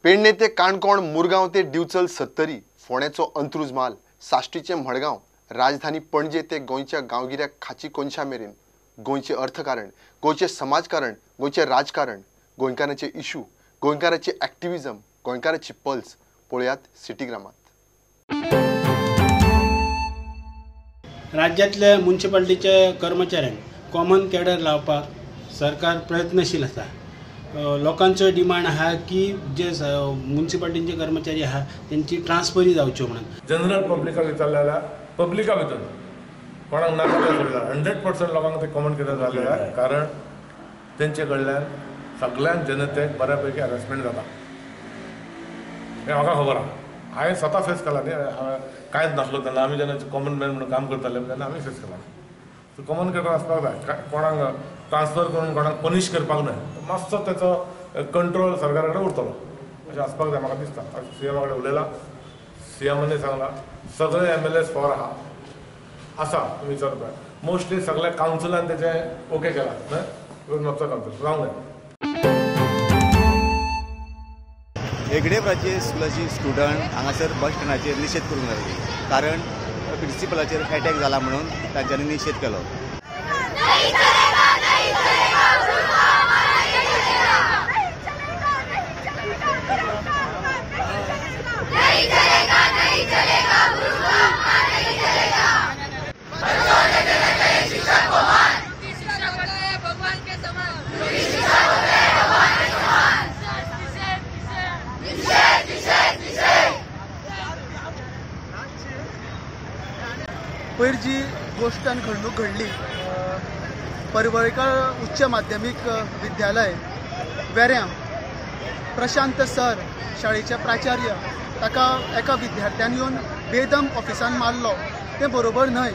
पेडणे ते काणकोण, मुरगांव ते दिवचल सत्तरी, फोंड्याचो अंत्रुज म्हाल, साश्टीचें मडगांव, राजधानी पणजे ते गोंयच्या गांवगिऱ्या खाची कोनशा मेरेन गोंयचें अर्थकारण, गोंयचें समाजकारण, गोंयचें राजकारण, गोंयकारांचे इशू, गोंयकारांचे एक्टिविजम, गोंयकारांची पल्स पळयात सिटीग्रामात। राज्यातल्या म्युनिसिपालिटीच्या कर्मचाऱ्यांक कॉमन कॅडर लावपाक सरकार प्रयत्नशील आसा। लोकांचो डिमांड आहा की जे म्युनिसिपालिटीचे कर्मचारी आहा तेंची ट्रान्सफरी जावच्यो म्हणून। जनरल पब्लिकाक विचारलें जाल्यार पब्लिका भितर कोणाक नाका जाल्यार 100% लोकांक ते कॉमन कॅडर जालें जाल्यार, कारण तेंचे कडल्यान सगळ्यांक जनतेक बऱ्या पैकी हॅरेसमेंट जाता हें म्हाका खबर आहा। हांवें स्वता फेस केला न्ही, कांयच नासलो तेन्ना आमी जेन्ना कॉमन मॅन म्हणून काम करताले तेन्ना आमी फेस केला। सो कॉमन कॅडर आसपाक जाय, कोणाक ट्रान्सफर करून कोणाक पनिश करपाक न्हय, मातसो तेचो कंट्रोल सरकारा कडेन उरतलो अशें आसपाक जाय म्हाका दिसता। सीएमा कडेन उलयलां, सीएमानय सांगलां सगळे एमएलएस फॉर आहा आसा तुमी विचारता मोस्टली सगळ्या कावन्सिलान तेचें ओके केलां न्हय, म्हापसा कावन्सिल जावंक जाय। हेगडे प्राची स्कुलाची स्टुडंट हांगासर बस स्टँडाचेर निशेध करूंक लागली, कारण प्रिंसिपलाचेर एटॅक जाला म्हणून तांच्यांनी निशेध केलो। पयर जी गोश्ट आनी घडणूक घडली परवळकर उच्च माध्यमीक विद्यालय वेऱ्यां प्रशांत सर शाळेचे प्राचार्य ताका एका विद्यार्थ्यान येवन बेदम ऑफिसान मारलो तें बरोबर न्हय।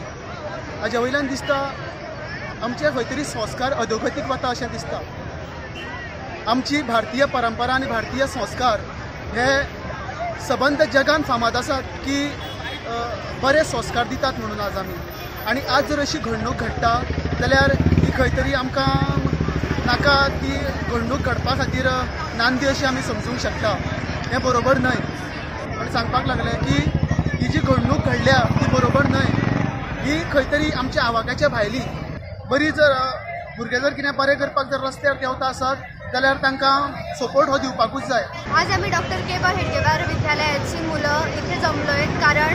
हाजे वयल्यान दिसता आमचे खंय तरी संस्कार अधोगतीक वता अशें दिसता। आमची भारतीय परंपरा आनी भारतीय संस्कार हे सबंद जगान फामाद आसात की बरे संस्कार दितात म्हणून आज आमी, आनी आज जर अशी घडणूक घडटा जाल्यार ही खंय तरी आमकां नाका ती घडणूक घडपा खातीर नांदी अशी आमी समजूंक शकता, हें बरोबर न्हय। आनी सांगपाक लागलें की ही जी घडणूक घडल्या ती बरोबर न्हय, ही खंय तरी आमच्या आवाक्याच्या भायली। बरी जर भुरगे जर कितें बरें करपाक जर रस्त्यार देंवता आसत जाल्यार तांकां सपोर्ट हो दिवपाकूच जाय। आज आम्ही डॉक्टर के ब हेडगेवार विद्यालयाची मुलं इथे जमलो आहेत, कारण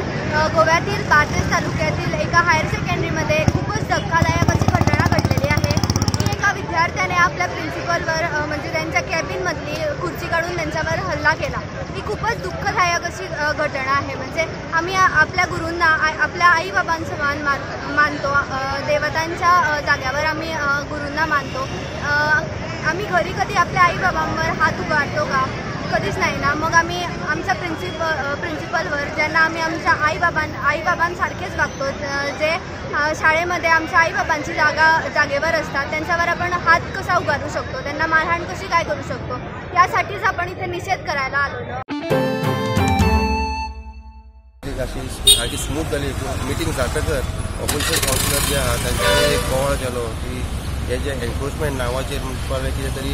गोव्यातील बार्देस तालुक्यातील एका हायर सेकंडरीमध्ये खूपच धक्कादायक अशी घटना घडलेली आहे की एका विद्यार्थ्याने आपल्या प्रिन्सिपलवर म्हणजे त्यांच्या कॅबिनमधली खुर्ची काढून त्यांच्यावर हल्ला केला। ही खूपच दुःखदायक अशी घटना आहे। म्हणजे आम्ही आपल्या गुरूंना आपल्या आईबाबांसमान मानतो, देवतांच्या जाग्यावर आम्ही गुरूंना मानतो। आम्ही घरी कधी आपल्या आईबाबांवर हात उगारतो का? कधीच नाही ना। मग आम्ही आमच्या प्रिन्सिपलवर, ज्यांना आम्ही आमच्या आईबाबांसारखेच वागतो, जे शाळेमध्ये आमच्या आईबाबांची जागेवर असतात, त्यांच्यावर आपण हात कसा उगारू शकतो, त्यांना मारहाण कशी काय करू शकतो, यासाठीच आपण इथे निषेध करायला आलेलो। अशी सारकी स्मूथ जाली मिटींग जातकच ऑपोजिशन कावन्सिलर जे आहा तांच्यांनी एक बोवाळ केलो की हे जे एन्क्रोचमेंट नांवाचेर म्हणपाक कितें तरी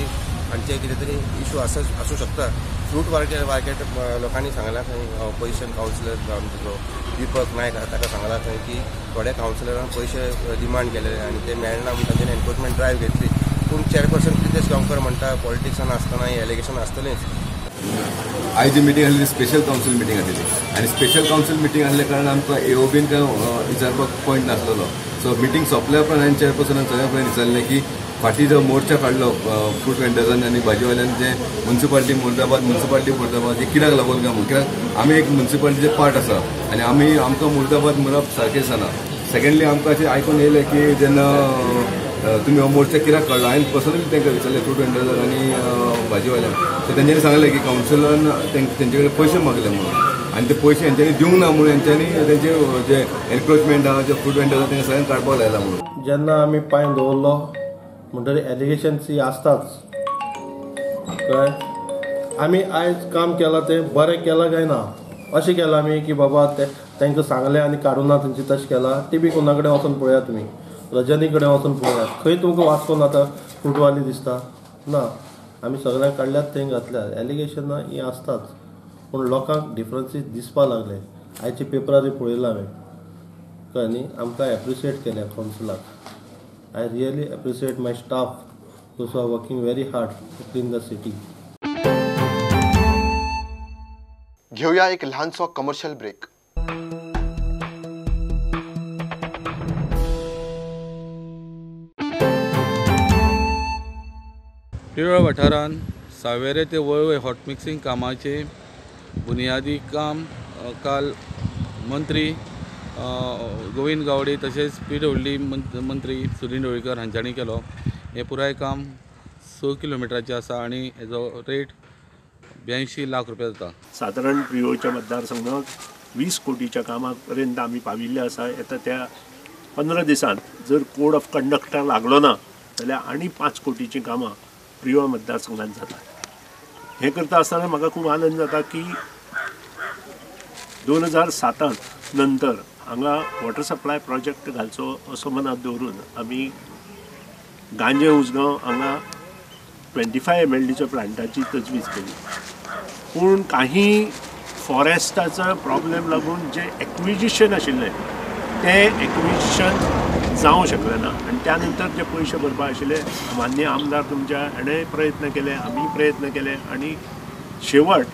हांचे कितें तरी इशू आसूं शकता। फ्रूट मार्केट लोकांनी सांगलां खंय, ऑपोजिशन कावन्सिलर आमचो दीपक नायक आहा ताका सांगलां खंय की थोड्या कावन्सिलरान पयशे डिमांड केलेले आनी ते मेळना म्हणून तांच्यांनी एन्क्रोचमेंट ड्रायव्ह घेतली। पूण चेअरपर्सन प्रितेश गांवकर म्हणटा पॉलिटिक्सान आसतना हें एलिगेशन आसतलेंच। आयज जी मिटींग आसली ती स्पेशल कावन्सील मिटींग आसली आनी स्पेशल कावन्सील मिटींग आसल्या कारणान आमकां एओबीन काय विचारपाक पॉयंट नासलेलो। सो मिटींग सोंपल्या उपरांत हांवें चेअरपर्सनान सगळ्या फुडें विचारलें की फाटीं जो मोर्चा काडलो फ्रूट वेंडर्सान आनी भाजीवाल्यान जे मुन्सिपालिटी मुर्दाबाद मुन्सिपालिटी मुर्दाबाद हे कित्याक लागून काय म्हणून, कित्याक आमी एक मुन्सिपालिटीचे पार्ट आसा आनी आमी आमकां मुर्दाबाद म्हणप सारकें दिसना। सेकंडली आमकां अशें आयकून येयलें की जेन्ना तुमी हो मोर्चा कित्याक काडलो, हांवें पर्सनली तांकां विचारलें फ्रूट वेंडर्साक आनी भाजीवाल्यांक, सो तेंच्यांनी सांगलें की कावन्सिलरान तेंचे कडेन पयशे मागले म्हणून आनी ते पयशे हेंच्यांनी दिवंक ना म्हणून हेंच्यांनी तेंचे जे एन्क्रोचमेंट आहा, जे फ्रूट वेंडर्स आहा तेंकां सगळ्यांक काडपाक लायला म्हणून। जेन्ना आमी पांय दवरलो म्हणटकीर एलिगेशन्स ही आसताच, कळ्ळें। आमी आयज काम केलां तें बरें केलां काय ना अशें केलां आमी की बाबा ते तांकां सांगलें आनी काडूं ना तेंचे तशें केलां, ती बी कोणा कडेन वचोन पळयात तुमी, रजनी कडेन वचोन पळयात, खंय तुमकां वास्कोन आतां फ्रूटवाली दिसता ना। आमी सगळ्यांक काडल्यात थंय घातल्यात. एलिगेशनां हीं आसताच, पूण लोकांक डिफरन्सीस दिसपाक लागले. आयच्या पेपरार पळयलां हांवें, कळ्ळें न्ही. आमकां एप्रिशिएट केल्या कावन्सिलाक. I really appreciate my staff those are working very hard to clean the city. घेऊया एक लहानसो कमर्शियल ब्रेक. प्रियोळ वाठारांत सावेरे ते वळवय हॉट मिक्सिंग कामाचे बुनियादी काम काल मंत्री गोविंद गावडे तशेंच पीडब्ल्यूडी मंत्री सुदिन ढवळीकर हांच्यांनी केलो. हें पुराय काम 6 किलोमिटराचें आसा आनी हेजो रेट 82 लाख रुपया जाता. सादारण प्रियोळच्या मतदारसंघात 20 कोटीच्या कामा पर्यंत आमी पाविल्ले आसा. येता त्या 15 दिसांत जर कोड ऑफ कंडक्ट लागलो ना जाल्यार आनी 5 कोटीचीं कामां प्रियोळ मतदारसंघात जाता. हें करता आसतना म्हाका खूब आनंद जाता की 2007 नंतर हांगा वॉटर सप्लाय प्रोजेक्ट घालचो असो मनांत दवरून आमी गांजे उसगांव हांगा 25 MLDच्या प्लांटाची तजवीज केली. पूण काही फॉरेस्टाचो प्रॉब्लेम लागून जे एक्विजिशन आशिल्लें तें एक्विजिशन जावं शकलें ना आनी त्या नंतर जे पयशे भरपा आशिल्ले मान्य आमदार तुमच्या हाणें प्रयत्न केले, आमी प्रयत्न केले आनी शेवट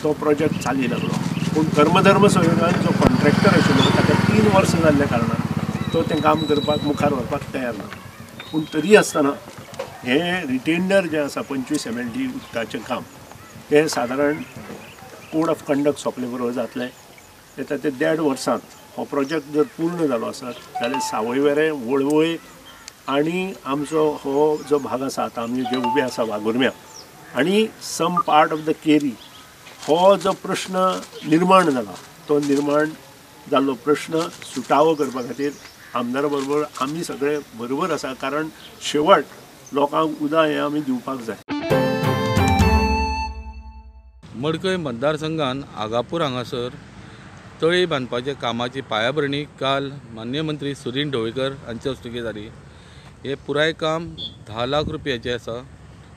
तो प्रोजेक्ट चाली लागलो. पूण कर्मधर्म सहयोगान जो कॉन्ट्रॅक्टर आशिल्लो ताका 3 वर्सां जाल्ल्या कारणान तो तें काम करपाक मुखार व्हरपाक तयार ना. पूण तरी आसतना हें रिटेंडर जें आसा 25 MLD उदकाचें काम तें सादारण कोड ऑफ कंडक्ट सोंपले बरोबर जातलें. येता ते 1.5 वर्सांत हो प्रोजेक्ट जर पूर्ण जालो आसत जाल्यार सावयवेरें, वळवय आनी आमचो हो जो भाग आसा आतां आमी जे उबे आसा वाघुर्म्या आनी some part of the Keri हो जो प्रश्न निर्माण जाला तो निर्माण जाल्लो प्रश्न सुटावो करपा खातीर आमदारा बरोबर आमी सगळे बरोबर आसा, कारण शेवट लोकांक उदक हें आमी दिवपाक जाय. मडकय मतदारसंघान आगापूर हांगासर तळी बांदपाच्या कामाची पायाभरणी काल माननीय मंत्री सुदिन ढवळीकर हांचे हस्तुकीं जाली. हें पुराय काम 10 लाख रुपयाचें आसा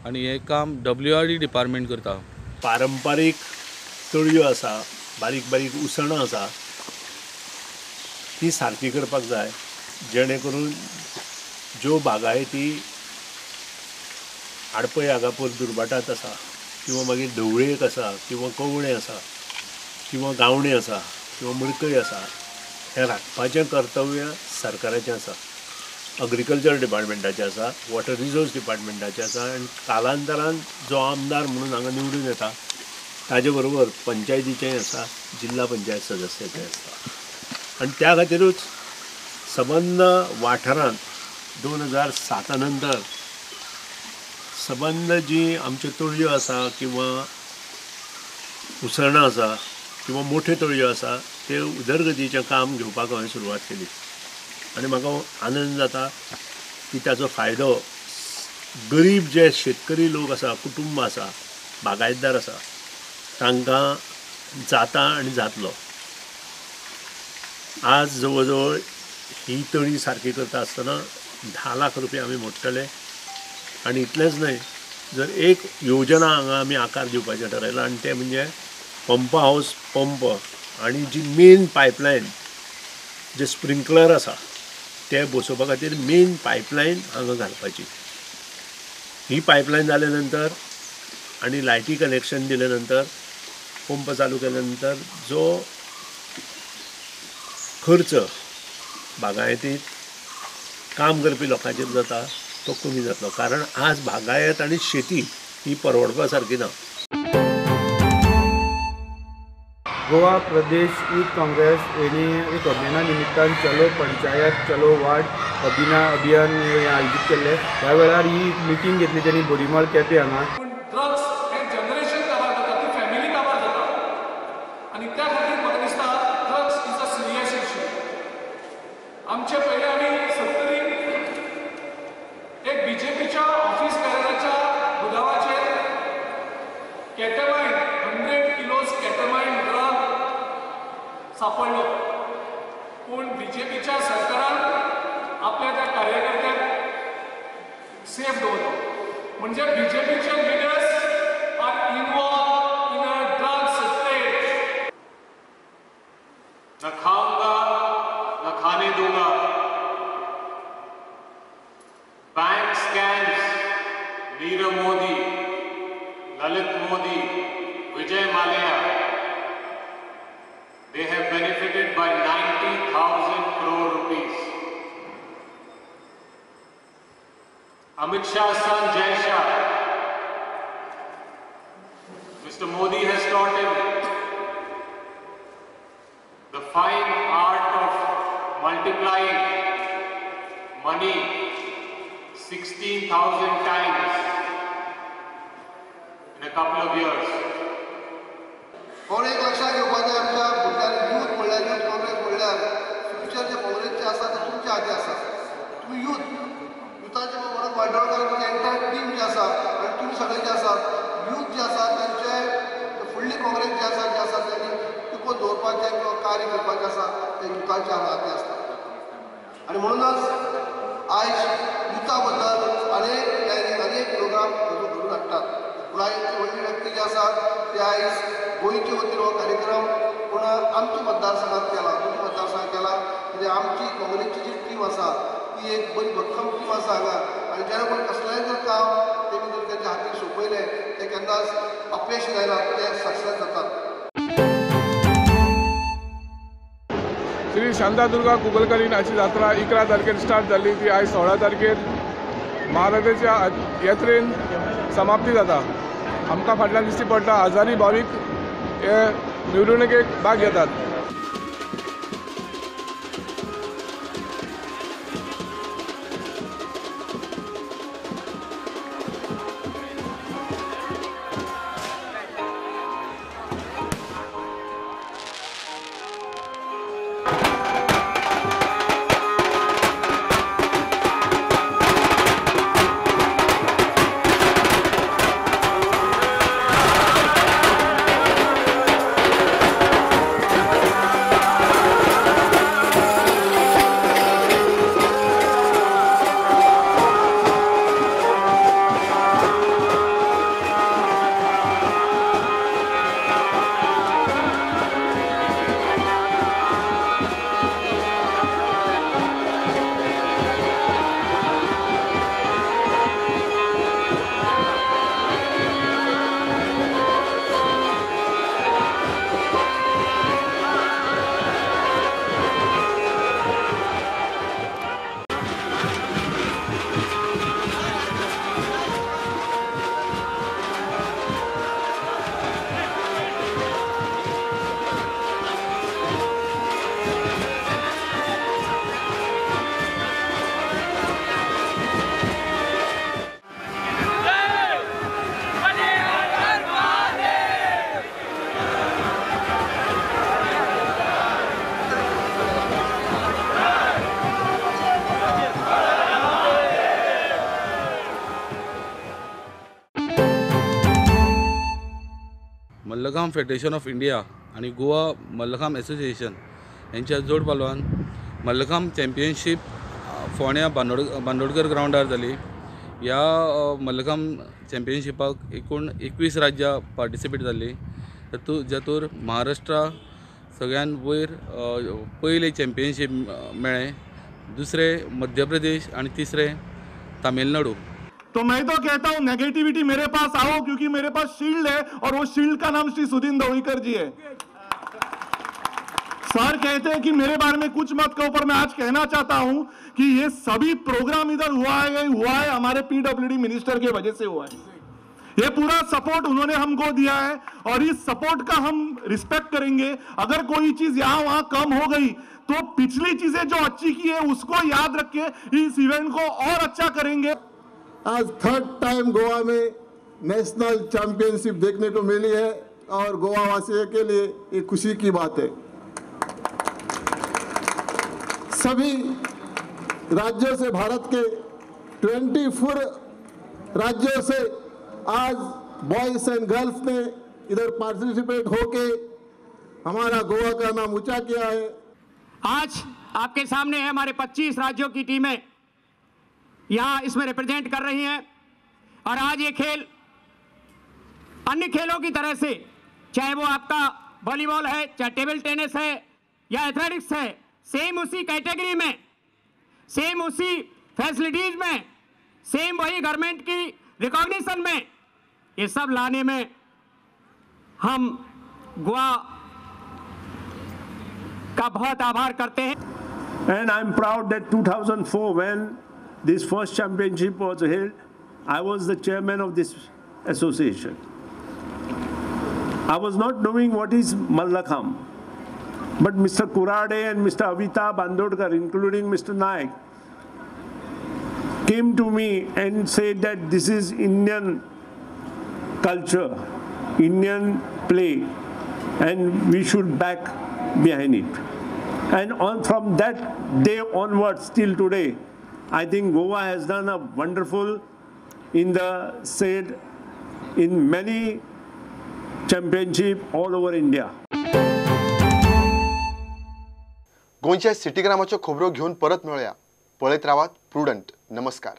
आनी हें काम WRD department करता. पारंपारीक तळयो आसा, बारीक बारीक उसणां आसा, ती सारकी करपाक जाय जेणे करून ज्यो बागायती आडपय आगापूर दुर्भाटात आसा किंवा मागीर ढवळेक आसा किंवा कवळें आसा किंवा गावणें आसा किंवा मडकय आसा, हें राखपाचें कर्तव्य सरकाराचें आसा, अग्रिकल्चर डिपार्टमेंटाचें आसा, वॉटर रिसोर्स डिपार्टमेंटाचें आसा आनी कालांतरान जो आमदार म्हणून हांगा निवडून येता ताजे बरोबर पंचायतीचेंय आसा, जिल्हा पंचायत सदस्याचें आसता. आनी त्या खातीरूच सबंद वाठारांत 2007 नंतर सबंद जी आमच्यो तळयो आसा किंवा उसरणां आसा किंवा मोठ्यो तळयो आसा ते उदरगतीचें काम घेवपाक हांवें सुरवात केली आनी म्हाका आनंद जाता की ताचो फायदो गरीब जे शेतकरी लोक आसा, कुटुंब आसा, बागायतदार आसा तांकां जाता आनी जातलो. आज जवळ जवळ ही तळी सारकी करता आसतना 10 लाख रुपया आमी मोडटले. आनी इतलेंच न्हय, जर एक योजना हांगा आमी आकार दिवपाचें ठरयलां आनी तें म्हणजे पंप हावस पंप आनी जी मेन पायपलायन जे स्प्रिंकलर आसा ते बसोवपा खातीर मेन पायपलायन हांगा घालपाची. ही पायपलायन जाल्या नंतर आनी लायटी कनेक्शन दिल्या नंतर पंप चालू केल्या नंतर जो खर्च बागायतींत काम करपी लोकांचेर जाता तो कमी जातलो, कारण आज बागायत आनी शेती ही परवडपा सारकी ना. गोवा प्रदेश यूथ काँग्रेस यांनी एक अभियाना निमित्तान चलो पंचायत चलो वार्ड अभियान हें आयोजीत केल्लें. ह्या वेळार ही मिटींग घेतली तेणी बोरीमळ केपें हांगा. ड्रग्स हें जनरेशन काबार जाता, ती फॅमिली काबार जाता आनी त्या खातीर म्हाका दिसता drugs is a serious issue. आमचे पयले आमी सत्तरी एक बीजेपीच्या ऑफिस कार्यालयाच्या गुदावाचेर केटामायन 100 किलोज केटामायन ड्रग सापडलो, पूण बीजेपीच्या सरकारान आपल्या त्या कार्यकर्त्यांक सेफ दवरलो. म्हणजे बीजेपीचे leader Lalit Modi, Vijay Mallya, they have benefited by 90,000 crore rupees. Amit Shah's son Jay Shah, Mr. Modi has taught him the fine art of multiplying money 16,000 times in a couple of years. कोण एक लक्षात घेवपाचें आमच्या भुरग्यांनी youth म्हणल्यार youth Congress म्हणल्यार future जे काँग्रेसचे आसा ते तुमच्या हाती आसा. तुमी यूथ युथाचे म्हणून वाडोळकर तुमची एंटायर टीम जी आसा आनी तुमी सगळे जे आसा यूथ जे आसा तेंचे फुडली काँग्रेस जे आसा तेणी टिकोवन दवरपाचें किंवा कार्य करपाचें आसा तें युथाच्या हाती आसता. आनी म्हणूनच आयज युथा बद्दल अनेक प्लॅनिंग अनेक प्रोग्राम घडून हाडटात. पूण आयज व्हडली व्यक्ती जी आसा ते आयज गोंयचे वतीन हो कार्यक्रम पूण आमच्या मतदारसंघात केला, तुमच्या मतदारसंघात केला. कित्याक आमची काँग्रेसची जी टीम आसा ती एक बरी भक्कम टीम आसा हांगा आनी जेन्ना कोण कसलेंय जर काम तेमी जर तेंच्या हातीक सोंपयलें तें केन्नाच अपयश जायना, तें सक्सेस जातात. श्री शांतादुर्गा कुंकळकरी हाची जात्रा 11 तारखेर स्टार्ट जाली, ती आयज 16 तारखेर महाराजाच्या यात्रेन समाप्ती जाता. आमकां फाटल्यान दिश्टी पडटा हजारी भावीक हे मिरवणुकेक भाग घेतात. मल्लखांब फेडरेशन ऑफ इंडिया आनी गोवा मल्लखांब एसोसिएशन यांच्या जोड पालवान मल्लखांब चॅम्पियनशीप फोंड्या बांदोडकर ग्रावंडार जाली. ह्या मल्लखांब चॅम्पियनशिपाक एकूण 21 राज्यां पार्टिसिपेट जाल्लीं. जातूर महाराष्ट्रा सगळ्यान वयर पयलें चॅम्पियनशीप मेळ्ळें, दुसरें मध्य प्रदेश आनी तिसरें तामिळनाडू. तो मैं तो कहता हूं नेगेटिविटी मेरे पास आओ, क्योंकि मेरे पास शील्ड है और वो शील्ड का नाम श्री सुदीन ढवळीकर जी है. सर कहते हैं कि मेरे बारे में कुछ मत कहो, पर मैं आज कहना चाहता हूं कि ये सभी प्रोग्राम इधर हुआ है हमारे पीडब्ल्यूडी मिनिस्टर के वजह से हुआ है. ये पूरा सपोर्ट उन्होंने हमको दिया है और इस सपोर्ट का हम रिस्पेक्ट करेंगे. अगर कोई चीज यहां वहां कम हो गई तो पिछली चीजें जो अच्छी की है उसको याद रख के इस इवेंट को और अच्छा करेंगे. आज थर्ड टाइम गोवा में नेशनल चैंपियनशिप देखने को मिली है और गोवा वासियों के लिए ये खुशी की बात है. सभी राज्यों से, भारत के 24 राज्यों से आज बॉयज़ एंड गर्ल्स ने इधर पार्टिसिपेट होके हमारा गोवा का नाम ऊंचा किया है. आज आपके सामने है हमारे 25 राज्यों की टीमें यहाँ इसमें रिप्रेजेंट कर रही हैं और आज ये खेल अन्य खेलों की तरह से, चाहे वो आपका वॉलीबॉल है, चाहे टेबल टेनिस है या एथलेटिक्स है, सेम उसी कैटेगरी में, सेम उसी फैसिलिटीज़ में, सेम वही गवर्नमेंट की रिकॉग्निशन में ये सब लाने में हम गोवा का बहुत आभार करते हैं। And I am proud that 2004 when this first championship was held, I was the chairman of this association. I was not knowing what is Mallakhamb, but Mr. Kurade and Mr. Avita Bandodkar, including Mr. Naik, came to me and said that this is Indian culture, Indian play, and we should back behind it. And on from that day onwards till today, I think Goa has done a wonderful in the said in many championship all over India. गोंयच्या सिटीग्रामाच्यो खबरो घेवन परत मेळया. पळयत रावात prudent. नमस्कार.